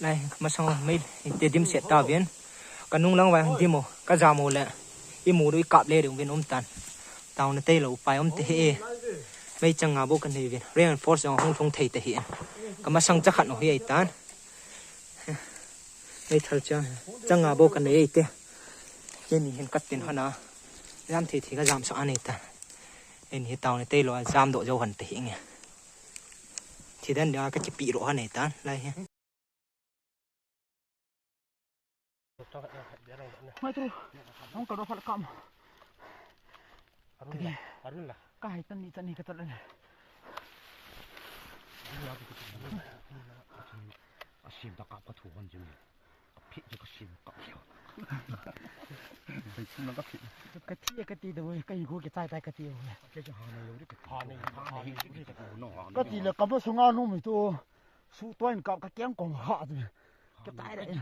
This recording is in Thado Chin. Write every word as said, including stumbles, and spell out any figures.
Lai, masang mei, te dim set ta vin. Ka nung lang vai dim o, ka jam o le. I mu du i kap le ding vin um tan. Tauna tei lo, upai um te he. Mei chang nga bo ka nei vin. Reinforce jong hung thung thei te hi. Ka masang cha khat no hi ai tan. Mei thal cha. Chang nga bo ka nei ai te. Ke ni hin ka tin hana. Jam thei thei ka jam sa anei tan. Ei ni tauna tei lo, jam do jo han te hi nge. Thi dan dia ka kipi ro hanei tan. Lai hi. Mai tu, hong ka ro phat kam. Arun la, arun la. Ka hai tan ni tan ni ka tan le. Asim ta kap ka thu hon jim. Ka phit ju ka sim kap. Ka phit. Ka thi ka ti de, ka i gu ke tai tai ka ti. Ke ja ha nei lo de ka ti. Ha nei, ha nei, ka ti le ka ba sunga nu mi tu. Su toin kap ka keng kong ha tu. Ka tai de.